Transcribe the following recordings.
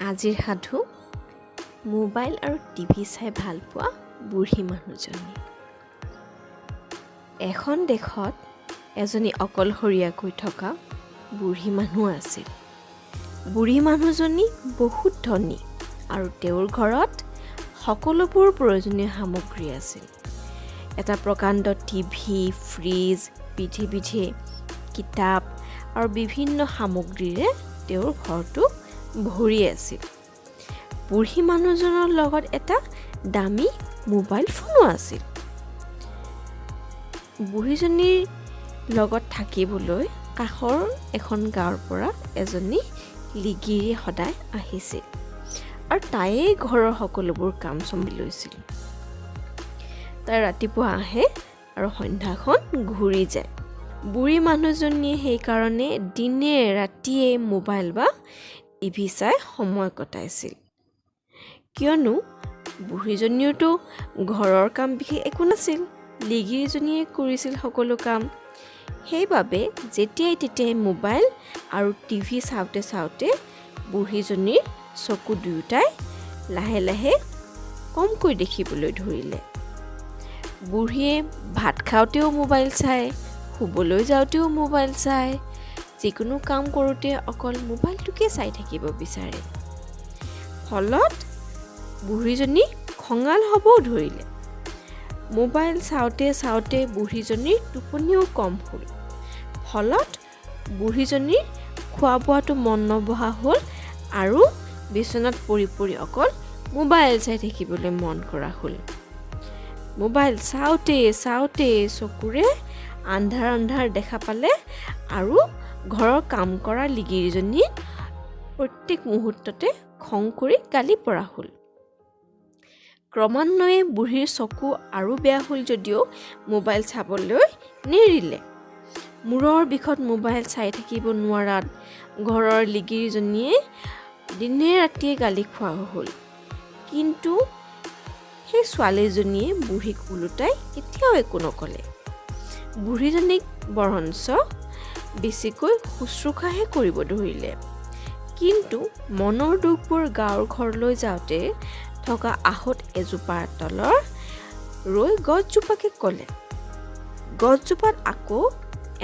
আজিৰ সাধু, মোবাইল আৰু টিভি চাই ভাল পোৱা বুঢ়ী মানুহজনী। এখন দেশত এজনী অকলশৰীয়াকৈ থকা বুঢ়ী মানুহ আছিল। বুঢ়ী মানুহজনী বহুত ধনী আৰু তেওঁৰ ঘৰত সকলোবোৰ প্ৰয়োজনীয় সামগ্ৰী আছিল। এটা প্ৰকাণ্ড টিভি, ফ্ৰিজ, বিধে বিধে কিতাপ আৰু বিভিন্ন সামগ্ৰীৰে তেওঁৰ ঘৰটো ভৰি আছিল। বুঢ়ী মানুহজনৰ লগত এটা দামী মোবাইল ফোনো আছিল। বুঢ়ীজনীৰ লগত থাকিবলৈ কাষৰ এখন গাঁৱৰ পৰা এজনী লিগিৰী সদায় আহিছিল আৰু তায়েই ঘৰৰ সকলোবোৰ কাম চম্ভালি লৈছিল। তাই ৰাতিপুৱা আহে আৰু সন্ধ্যাখন ঘূৰি যায়। বুঢ়ী মানুহজনীয়ে সেইকাৰণে দিনে ৰাতিয়ে মোবাইল বা টিভি চাই সময় কটাইছিল, কিয়নো বুঢ়ীজনীৰতো ঘৰৰ কাম বিশেষ একো নাছিল। লিগিৰীজনীয়ে কৰিছিল সকলো কাম। সেইবাবে যেতিয়াই তেতিয়াই মোবাইল আৰু টিভি চাওঁতে চাওঁতে বুঢ়ীজনীৰ চকু দুয়োটাই লাহে লাহে কমকৈ দেখিবলৈ ধৰিলে। বুঢ়ীয়ে ভাত খাওঁতেও মোবাইল চায়, শুবলৈ যাওঁতেও মোবাইল চায়, যিকোনো কাম কৰোঁতে অকল মোবাইলটোকে চাই থাকিব বিচাৰে। ফলত বুঢ়ীজনী খঙাল হ'বও ধৰিলে। মোবাইল চাওঁতে চাওঁতে বুঢ়ীজনীৰ টোপনিও কম হ'ল। ফলত বুঢ়ীজনীৰ খোৱা বোৱাটো মন নবহা হ'ল আৰু বিচনাত পৰি পৰি অকল মোবাইল চাই থাকিবলৈ মন কৰা হ'ল। মোবাইল চাওঁতে চাওঁতে চকুৰে আন্ধাৰ আন্ধাৰ দেখা পালে আৰু ঘৰৰ কাম কৰা লিগিৰীজনীক প্ৰত্যেক মুহূৰ্ততে খং কৰি গালি পৰা হ'ল। ক্ৰমান্বয়ে বুঢ়ীৰ চকু আৰু বেয়া হ'ল যদিও মোবাইল চাবলৈ নেৰিলে। মূৰৰ বিষত মোবাইল চাই থাকিব নোৱাৰাত ঘৰৰ লিগিৰীজনীয়ে দিনে ৰাতিয়ে গালি খোৱা হ'ল। কিন্তু সেই ছোৱালীজনীয়ে বুঢ়ীক ওলোটাই কেতিয়াও একো নক'লে। বুঢ়ীজনীক বৰঞ্চ বেছিকৈ শুশ্ৰূষাহে কৰিব ধৰিলে। কিন্তু মনৰ দুখবোৰ গাঁৱৰ ঘৰলৈ যাওঁতে থকা আহঁত এজোপাৰ তলৰ ৰৈ গছজোপাকে ক'লে। গছজোপাত আকৌ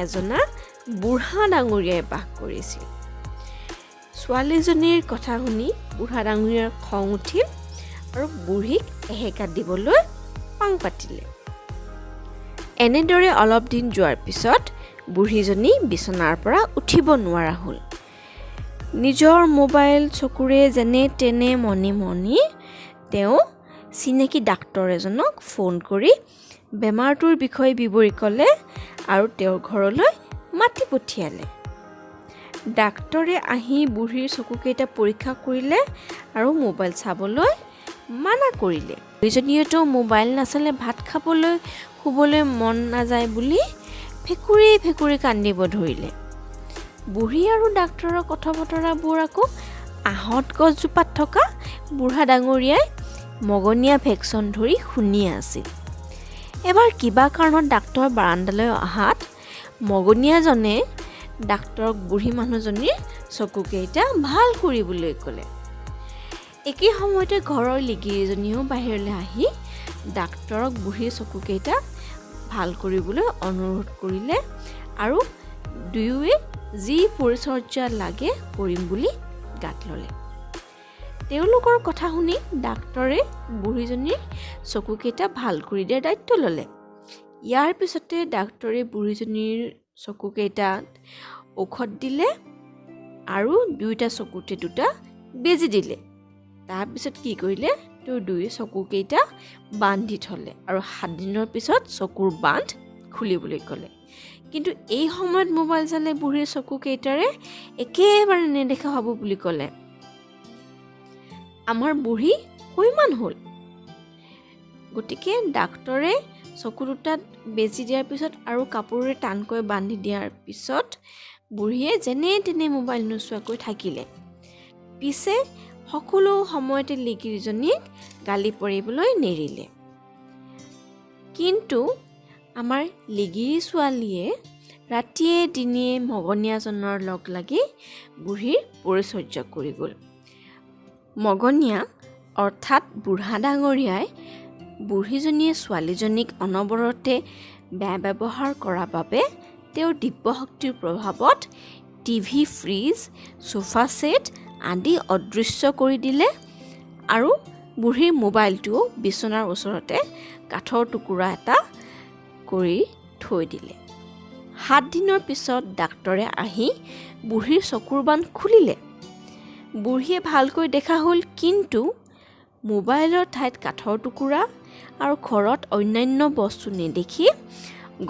এজনা বুঢ়া ডাঙৰীয়াই বাস কৰিছিল। ছোৱালীজনীৰ কথা শুনি বুঢ়া ডাঙৰীয়াৰ খং উঠিল আৰু বুঢ়ীক এসেকা দিবলৈ পাং পাতিলে। এনেদৰে অলপ দিন যোৱাৰ পিছত বুঢ়ীজনী বিচনাৰ পৰা উঠিব নোৱাৰা হ'ল। নিজৰ মোবাইল চকুৰে যেনে তেনে মনে মনে তেওঁ চিনাকি ডাক্তৰ এজনক ফোন কৰি বেমাৰটোৰ বিষয়ে বিৱৰি ক'লে আৰু তেওঁৰ ঘৰলৈ মাতি পঠিয়ালে। ডাক্তৰে আহি বুঢ়ীৰ চকুকেইটা পৰীক্ষা কৰিলে আৰু মোবাইল চাবলৈ মানা কৰিলে। বুঢ়ীজনীয়েতো মোবাইল নাচালে ভাত খাবলৈ, শুবলৈ মন নাযায় বুলি ফেকুৰি ফেকুৰি কান্দিব ধৰিলে। বুঢ়ী আৰু ডাক্তৰৰ কথা বতৰাবোৰ আকৌ আহঁত গছজোপাত থকা বুঢ়া ডাঙৰীয়াই মগনীয়া ভেকচন ধৰি শুনি আছিল। এবাৰ কিবা কাৰণত ডাক্তৰ বাৰাণ্ডালৈ অহাত মগনীয়াজনে ডাক্তৰক বুঢ়ী মানুহজনীৰ চকুকেইটা ভাল কৰিবলৈ ক'লে। একে সময়তে ঘৰৰ লিগিৰীজনীও বাহিৰলৈ আহি ডাক্তৰক বুঢ়ীৰ চকুকেইটা ভাল কৰিবলৈ অনুৰোধ কৰিলে আৰু দুয়োৱে যি পৰিচৰ্যা লাগে কৰিম বুলি গাত ল'লে। তেওঁলোকৰ কথা শুনি ডাক্তৰে বুঢ়ীজনীৰ চকুকেইটা ভাল কৰি দিয়াৰ দায়িত্ব ল'লে। ইয়াৰ পিছতে ডাক্তৰে বুঢ়ীজনীৰ চকুকেইটাত ঔষধ দিলে আৰু দুয়োটা চকুতে দুটা বেজী দিলে। তাৰপিছত কি কৰিলে? তেওঁৰ দুয়ো চকুকেইটা বান্ধি থ'লে আৰু 7 দিনৰ পিছত চকুৰ বান্ধ খুলিবলৈ ক'লে। কিন্তু এই সময়ত মোবাইল চালে বুঢ়ীৰ চকুকেইটাৰে একেবাৰে নেদেখা হ'ব বুলি ক'লে। আমাৰ বুঢ়ী সৈমান হ'ল। গতিকে ডাক্তৰে চকু দুটাত বেজী দিয়াৰ পিছত আৰু কাপোৰেৰে টানকৈ বান্ধি দিয়াৰ পিছত বুঢ়ীয়ে যেনে তেনে মোবাইল নোচোৱাকৈ থাকিলে। পিছে সকলো সময়তে লিগিৰীজনীক গালি পাৰিবলৈ নেৰিলে। কিন্তু আমাৰ লিগিৰী ছোৱালীয়ে ৰাতিয়ে দিনে মগনীয়াজনৰ লগ লাগি বুঢ়ীৰ পৰিচৰ্যা কৰি গ'ল। মগনীয়া অৰ্থাৎ বুঢ়া ডাঙৰীয়াই বুঢ়ীজনীয়ে ছোৱালীজনীক অনবৰতে বেয়া ব্যৱহাৰ কৰাৰ বাবে তেওঁৰ দিব্য শক্তিৰ প্ৰভাৱত টিভি, ফ্ৰিজ, চোফা ছেট আদি অদৃশ্য কৰি দিলে আৰু বুঢ়ীৰ মোবাইলটোও বিচনাৰ ওচৰতে কাঠৰ টুকুৰা এটা কৰি থৈ দিলে। 7 দিনৰ পিছত ডাক্তৰে আহি বুঢ়ীৰ চকুৰ বাণ খুলিলে। বুঢ়ীয়ে ভালকৈ দেখা হ'ল, কিন্তু মোবাইলৰ ঠাইত কাঠৰ টুকুৰা আৰু ঘৰত অন্যান্য বস্তু নেদেখি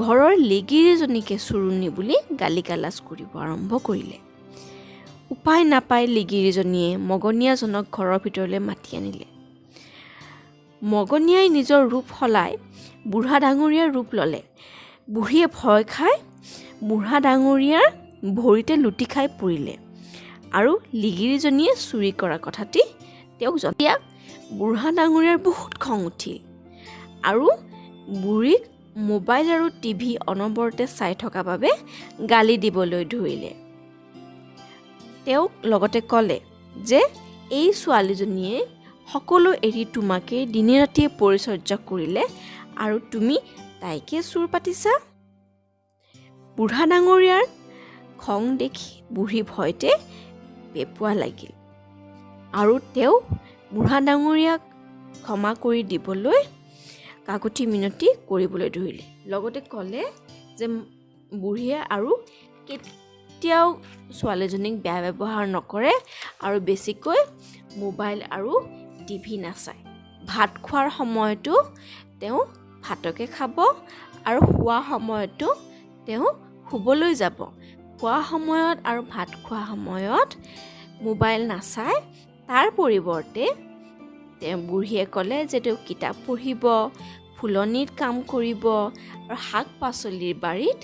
ঘৰৰ লিগিৰীজনীকে চুৰুণী বুলি গালি গালাজ কৰিব আৰম্ভ কৰিলে। উপায় নাপাই লিগিৰীজনীয়ে মগনীয়াজনক ঘৰৰ ভিতৰলৈ মাতি আনিলে। মগনীয়াই নিজৰ ৰূপ সলাই বুঢ়া ডাঙৰীয়াৰ ৰূপ ল'লে। বুঢ়ীয়ে ভয় খাই বুঢ়া ডাঙৰীয়াৰ ভৰিতে লুটি খাই পৰিলে আৰু লিগিৰীজনীয়ে চুৰি কৰা কথাটি তেওঁক জনাই। বুঢ়া ডাঙৰীয়াৰ বহুত খং উঠিল আৰু বুঢ়ীক মোবাইল আৰু টিভি অনবৰতে চাই থকা বাবে গালি দিবলৈ ধৰিলে। তেওঁক লগতে ক'লে যে এই ছোৱালীজনীয়ে সকলো এৰি তোমাকে দিনে ৰাতিয়ে পৰিচৰ্যা কৰিলে আৰু তুমি তাইকে চোৰ পাতিছা। বুঢ়া ডাঙৰীয়াৰ খং দেখি বুঢ়ী ভয়তে পেপুৱা লাগিল আৰু তেওঁ বুঢ়া ডাঙৰীয়াক ক্ষমা কৰি দিবলৈ কাকুতি মিনতি কৰিবলৈ ধৰিলে। লগতে ক'লে যে বুঢ়ীয়ে আৰু কেতিয়াও ছোৱালীজনীক বেয়া ব্যৱহাৰ নকৰে আৰু বেছিকৈ মোবাইল আৰু টিভি নাচায়। ভাত খোৱাৰ সময়তো তেওঁ ভাতকে খাব আৰু শোৱা সময়তো তেওঁ শুবলৈ যাব। খোৱা সময়ত আৰু ভাত খোৱা সময়ত মোবাইল নাচায়। তাৰ পৰিৱৰ্তে তেওঁ বুঢ়ীয়ে ক'লে যে তেওঁ কিতাপ পঢ়িব, ফুলনিত কাম কৰিব আৰু শাক পাচলিৰ বাৰীত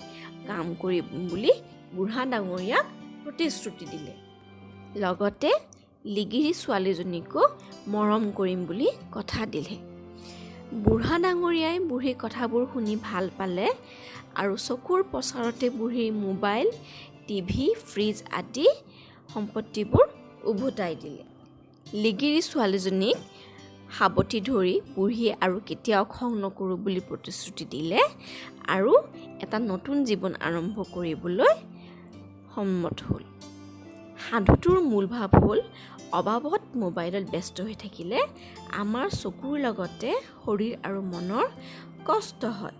কাম কৰিম বুলি বুঢ়া ডাঙৰীয়াক প্ৰতিশ্ৰুতি দিলে। লগতে লিগিৰী ছোৱালীজনীকো মৰম কৰিম বুলি কথা দিলে। বুঢ়া ডাঙৰীয়াই বুঢ়ীৰ কথাবোৰ শুনি ভাল পালে আৰু চকুৰ পচাৰতে বুঢ়ীৰ মোবাইল, টিভি, ফ্ৰিজ আদি সম্পত্তিবোৰ উভতাই দিলে। লিগিৰী ছোৱালীজনীক সাৱটি ধৰি বুঢ়ীয়ে আৰু কেতিয়াও খং নকৰোঁ বুলি প্ৰতিশ্ৰুতি দিলে আৰু এটা নতুন জীৱন আৰম্ভ কৰিবলৈ সন্মত হ'ল। সাধুটোৰ মূল ভাৱ হ'ল, অবাবত মোবাইলত ব্যস্ত হৈ থাকিলে আমাৰ চকুৰ লগতে শৰীৰ আৰু মনৰ কষ্ট হয়।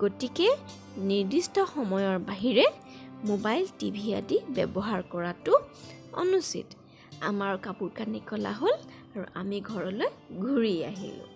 গতিকে নিৰ্দিষ্ট সময়ৰ বাহিৰে মোবাইল, টিভি আদি ব্যৱহাৰ কৰাটো অনুচিত। আমাৰ কাপোৰ কানি কলা হ'ল আৰু আমি ঘৰলৈ ঘূৰি আহিলোঁ।